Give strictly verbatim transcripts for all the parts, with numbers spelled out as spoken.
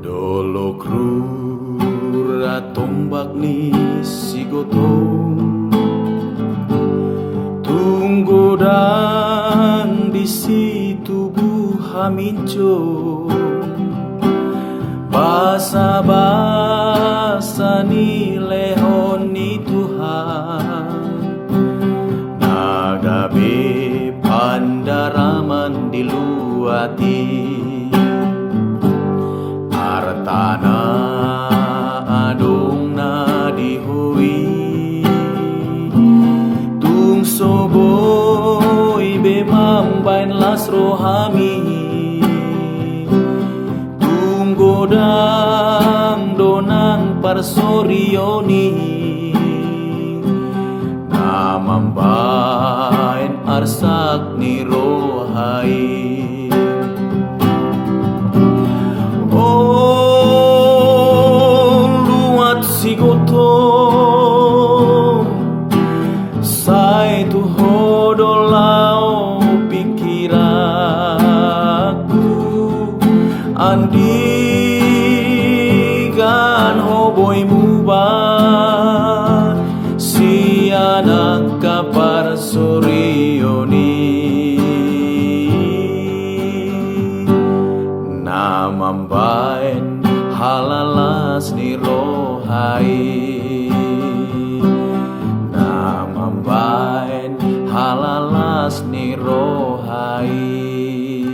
Dolok rura tombak ni Sigotong, tung godang disi tubu haminjong, basabasa nilehon ni Tuhan, na gabe pandaraman di luat i. Artana adong na di ho i, tung so boi be mambahen las rohami. Tung godang do nang parsorion i, na mambahen arsak ni roha i. O luat Sigotong, sai tu ho do laho pingkiranku. Andigan ho boi muba sian angka parsorion i, na mambahen halalas ni roha i, na mambahen halalas ni roha i.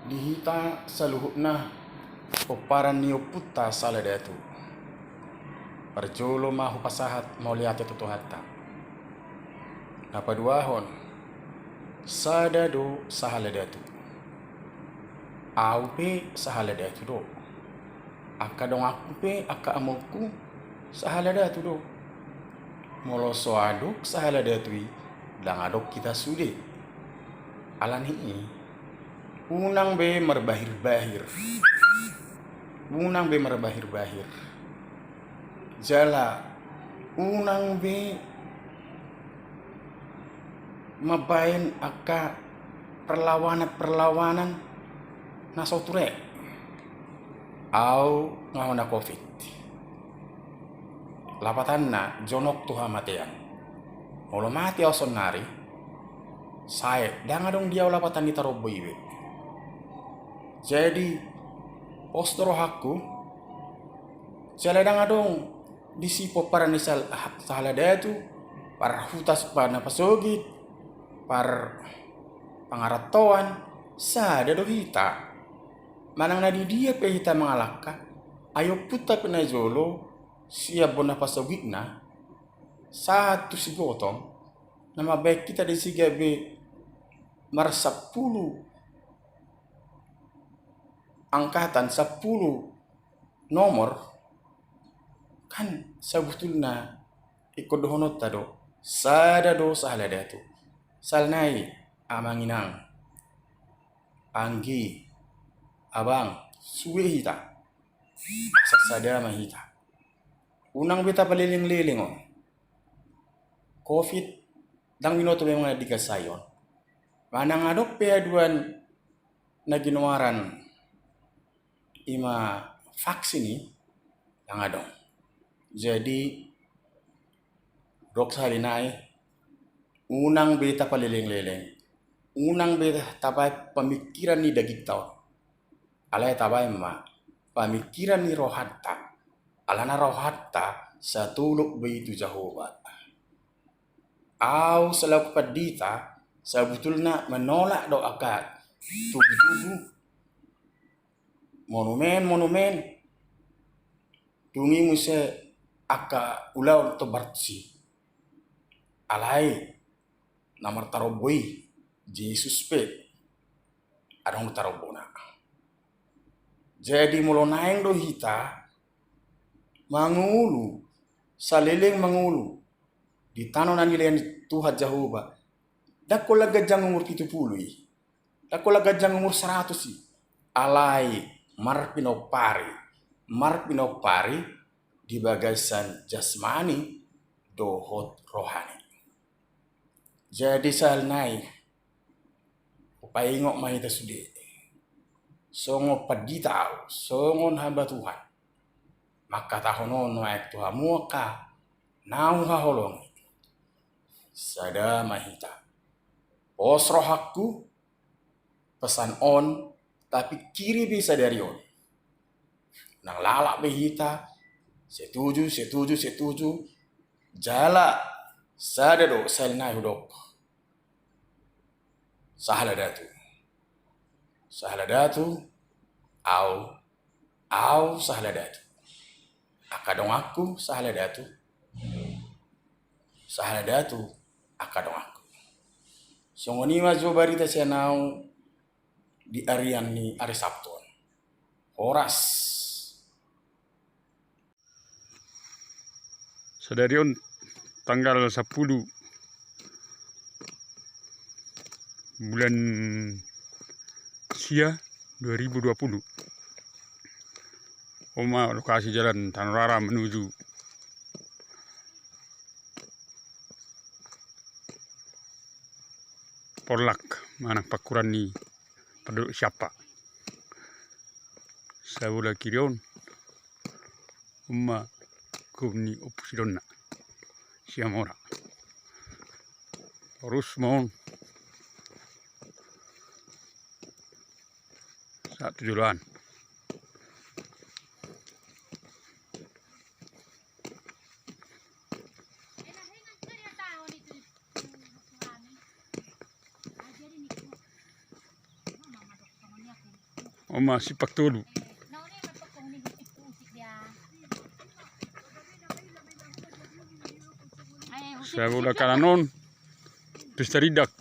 Di hita saluhutna, pomparan ni ompunta sahala datu, parjolo ma hupasahat mauliate tu Tuhanta. Na paduahon, sada do sahala datu. Ahu pe sahala datu do. Angka donganku pe, angka amongku sahala datu do. Molo so adong sahala datu i, ndang adong hita sude. Alani i, unang be marbahir-bahir. Unang be marbahir-bahir. Jala unang be mambahen angka perlawanan-perlawanan na so ture. Ahu nga hona covid. Lapatanna jonok tu hamatean. Molo mate ahu saonari, sae, ndang adong di ahu lapatan ni tarombo i be. Jadi, pos do rohangku, jala ndang adong disi pomparan ni sal-, sahala datu, parhutas, parnapasogit, parpangarantoan, sada do hita. Manang na di dia pe hita mangalangka, ai ompunta pe najolo sian bona pasogitna, sahat tu Sigotong, na mambahen hita disi gabe marsampulu angkatan, sampulu nomor, kan sabutulna ingkon dohononta do, sada do sahala datu. Sahala nai, amang inang, anggi, abang, sue hita. Saksada ma hita. Unang be tapaleleng-leleng on. Covid, ndang binoto memang na digasai on. Manang adong pe haduan na ginoaran i ma vaksin i, ndang adong. Jadi, dok sahali nai, unang be tapaleleng-leleng. Unang be tabaen pamingkiran ni dagingta on. Alai tabaen ma pamingkiran ni rohanta. Alana rohanta satolop be i tu Jahowa. Ahu selaku pandita, sabutulna menolak do angka tugu-tugu, monumen-monumen, dung i muse angka ulaon tombar tusi. Alai na martarombo i Jesus pe adong do tarombona. Jadi molo naeng do hita mangolu, saleleng mangolu di tano na nilehon ni Tuhan Jahowa, ndang holan ganjang umur pitu pulu i, ndang holan ganjang umur saratus i, alai marpinompari, marpinompari di bagasan jasmani dohot rohani. Jadi sahala nai, Paingot ma hita sude, songon pandita ahu, songon hamba Tuhan, mangkatahon on nuaeng tu hamu angka na huhaholongi. Sada ma hita. Pos rohangku, pesan on tapingkiri be sadari on. Unang lalap be hita, setuju, setuju, setuju. Jala sada do sail nai hudok. Sahala datu. Sahala datu, au, au sahala datu. Angka donganku sahala datu. Sahala datu, angka donganku. Songon i ma jo barita sian au di arian ni ari Sabtu on. Horas. Sadari on tanggal sampulu bulan sia dua ribu dua puluh. On ma lokasi jalan Tanorara menuju Porlak, manang pangkuran ni Pandolok Siampa. Sabola kiri on, on ma koum ni Ompu Sidonna, Siamora. Torus ma on sahat tu joloan. On ma simpang tolu. Sabola kanan on, Desa Tarindak.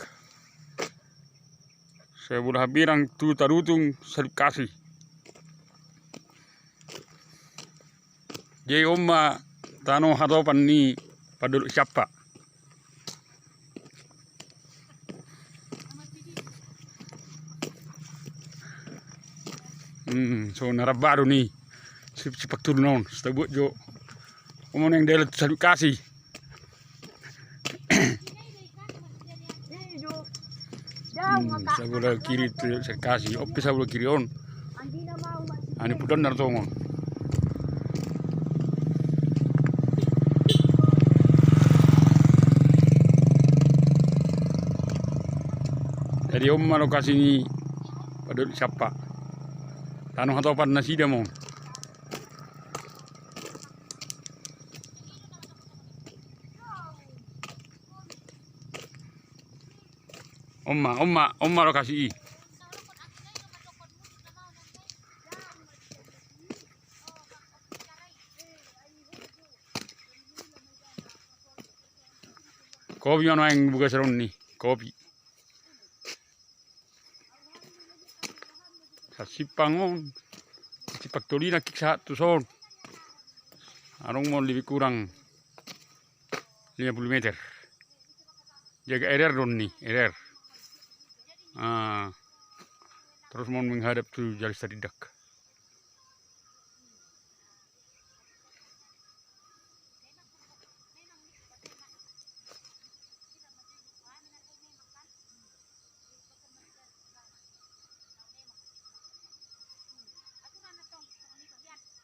Sabola hambirang tu Tarutung, Salukasi. Jadi on ma tano hatopan ni Pandolok Siampa. Hmm, so na rambaru ni si, simpang tolu na on, sitabuat jo. On ma nuaeng dalan tu Salukasi. Hmm, sabola kiri tu Salukasi, on pe sabola kiri on. Ani pudan na tongon. Jadi on ma lokasi ni Pandolok Siampa. Tano hatopan nasida ma on. On ma, on ma, on ma lokasi i. Kopi ma nuaeng bagasan on ni, kopi. Sasimpang on, simpang tolu i nangkin sahat tu son. Adong ma on lebih kurang lima puluh meter. Jaga R R do on ni, R R. Ah, torus ma on menghadap tu Jalan Tarindak.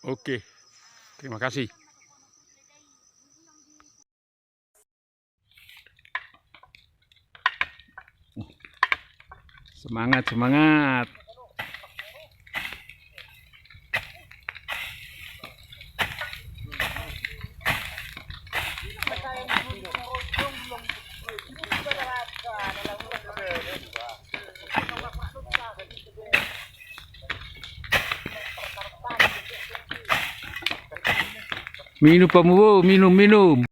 Oke, terima kasih. Semangat, semangat. Minum, Pak Mubo, minum, minum.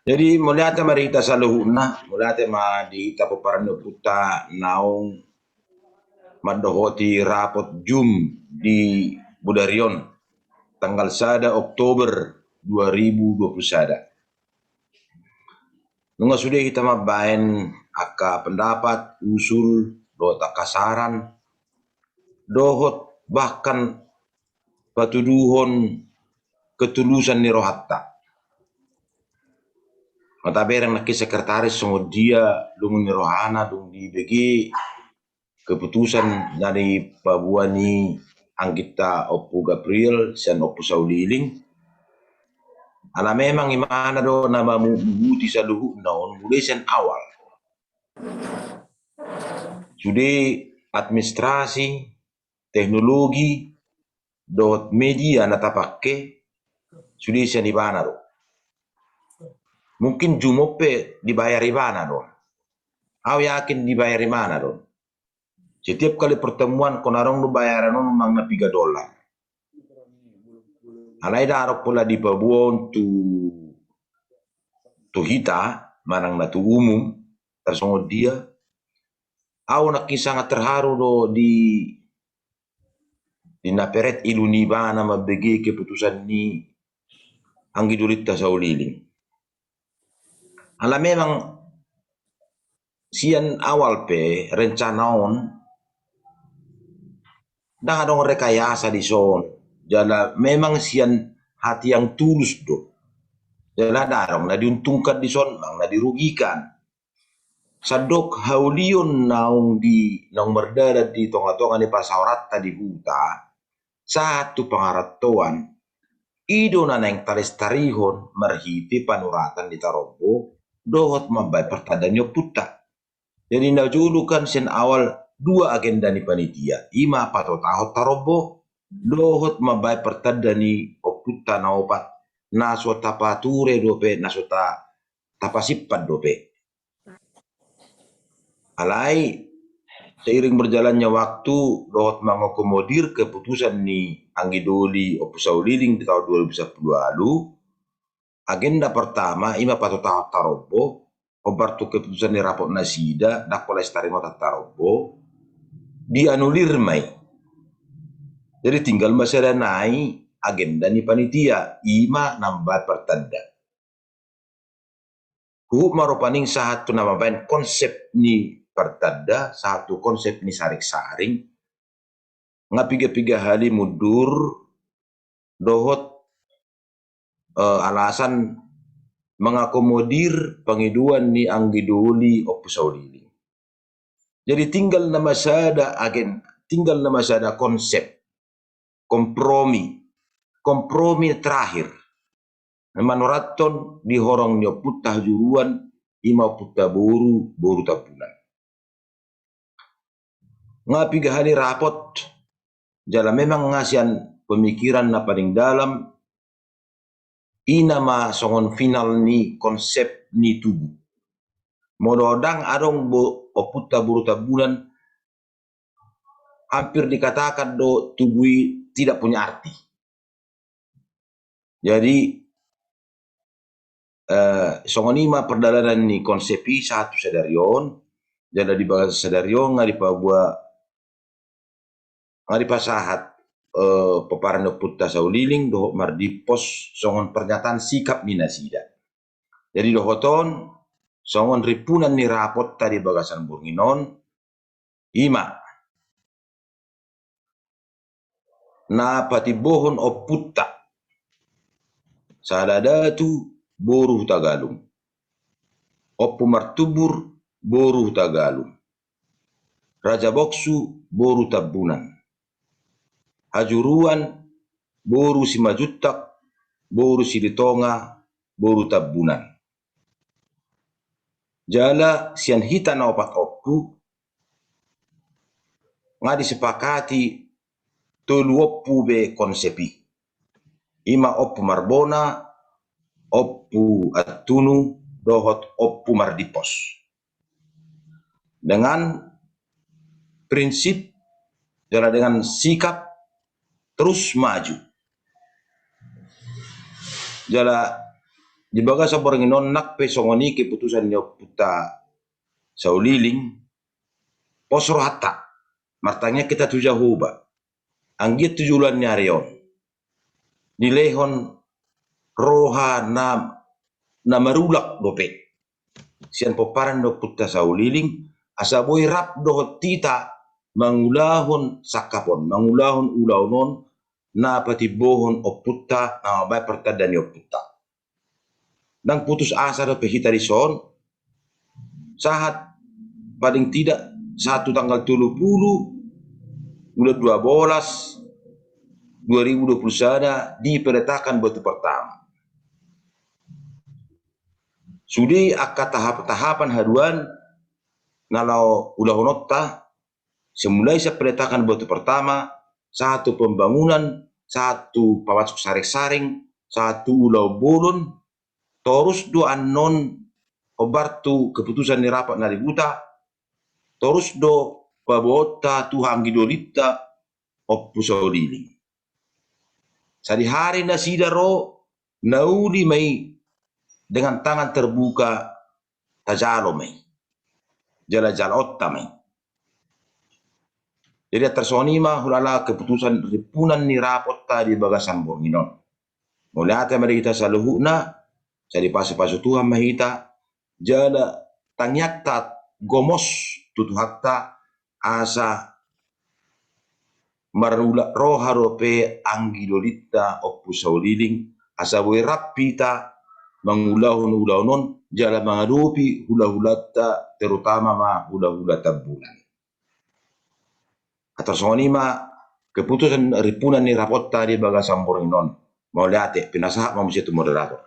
Jadi, mauliate ma di hita saluhutna, mauliate ma di hita pomparan ni ompunta naung mandohoti rapot jum di bodari on, tanggal sada Oktober dua ribu dua puluh sada. Nunga sude hita mambaen angka pendapat, usul, dohot angka saran, dohot bahkan patuduhon ketulusan ni rohanta. Nga tabereng nangkin sekretaris songon dia lungun ni rohana dung dibege keputusan na dipaboa ni angginta Ompu Gabriel sian Ompu Sauliling. Ala memang imana do na mamu-, mamuti saluhutna on mulai sian awal. Sude administrasi, teknologi, dohot media na tapake, sude sian ibana do. Mungkin jumon pe dibayar ibana do. Au yakin dibayar ibana do. Setiap kali pertemuan, hon adong do bayaran on manang na piga dolar. Alai ndang adong pola dipaboa on tu, tu hita, manang na tu umum, tarsongon dia. Au nangkin sangat terharu do di, di na peret ilu ni ibana mambege keputusan ni anggidolinta Sauliling. Ala memang sian awal pe rencana on ndang adong rekayasa dison, jala memang sian hati yang tulus do. Jala ndang adong na diuntungkan dison, manang na dirugikan. Sandok haulion naung di, naung mardalan di tonga-tonga ni parsaoranta di huta, sahat tu pangarantoan, i do na naeng talestarihon marhite panuratan ni tarombo dohot mambaen partanda ni ompunta. Jadi na jolo kan sian awal dua agenda ni panitia, i ma patotahon tarombo dohot mambaen partanda ni ompunta na opat, na so tapature dope, na so ta-, tapasimpan dope. Alai seiring berjalannya waktu dohot mangakomodir keputusan ni anggidoli Ompu Sauliling di taon dua ribu sampulu ualu, agenda pertama i ma patotahon tarombo, hombar tu keputusan ni rapot nasida, ndang pola taringot tarombo, dianulir ma i. Jadi tinggal ma sada nai agenda ni panitia, i ma mambaen partanda. Huhut ma rupani sahat tu na mambaen konsep ni partanda, sahat tu konsep ni saring-saring, nga piga-piga hali mundur dohot, eh, alasan mangakomodir pangidoan ni anggidoli Ompu Sauliling. Jadi tinggal nama sada agen, tinggal nama sada konsep, kompromi, kompromi terakhir. Manurathon di horong ni ompunta hajuruan, i ma ompunta boru, boru Tambunan. Nga piga hali rapot, jala memang nga sian pemikiran na paling dalam, i nama songon final ni konsep ni tugu. Molo ndang adong bo-, ompunta boru Tambunan, hampir dikatakan do tugu i tidak punya arti. Jadi, eh, songon i ma pardalanan ni konsep i sahat tu sadari on, jala di bagasan sadari on nga dipaboa, nga dipasahat, eh, pomparan ni ompunta Sauliling dohot Mardimpos songon pernyataan sikap ni nasida. Jadi dohot on, songon rimpunan ni rapotta di bagasan borngin on, i ma na patimbohon ompunta, Sada Datu boru Hutagalung, Ompu Martubur boru Hutagalung, Raja Boksu boru Tambunan, Hajuruan boru Simanjuntak boru Silitonga boru Tambunan. Jala sian hita na opat ompu, nga disepakati tolu ompu be konsep i. I ma Ompu Marbona, Ompu Antunu, dohot Ompu Mardimpos. Dengan prinsip, jala dengan sikap terus maju. Jala di bagasan borngin on nang pe songon i keputusan ni ompunta Sauliling, pos rohanta, martangiang hita tu Jahowa, anggiat tu joloan ni ari on dilehon roha na, na marulak dope sian pomparan ni ompunta Sauliling, asa boi rap dohot hita mangulahon sangkap on, mangulahon ulaon on na patimbohon ompunta, na mambahen partanda ni ompunta. Ndang putus asa dope hita dison, sahat paling tidak sahat tu tanggal tolu pulu bulan dua belas dua ribu dua puluh sada dipeletakan batu pertama. Sude angka tahap-tahapan haduan na laho ulahononta, semulai sian peletakan batu pertama, sahat tu pembangunan, sahat tu pamasuk sareng-sareng, sahat tu ulaon bolon, torus do annon hombar tu keputusan ni rapat na di huta, torus do paboaonta tu anggidolinta Ompu Sauliling. Sadihari nasida ro, na uli ma i dengan tangan terbuka, tajalo ma i, jala jaloonta ma i. Jadi antar songon i ma hulala keputusan rimpunan ni rapotta di bagasan borngin on. Mauliate ma di hita saluhutna, sai dipasupasu Tuhan ma hita, jala tangiangta gomos tu Tuhanta, asa marulak roha dope anggidolinta Ompu Sauliling, asa boi rap hita mangulahon ulaon on, jala mangadopi hulahulanta, terutama ma hulahula Tambunan. Antar songon i ma keputusan rimpunan ni rapotta di bagasan borngin on. Mauliate, pinasahat ma muse tu moderator.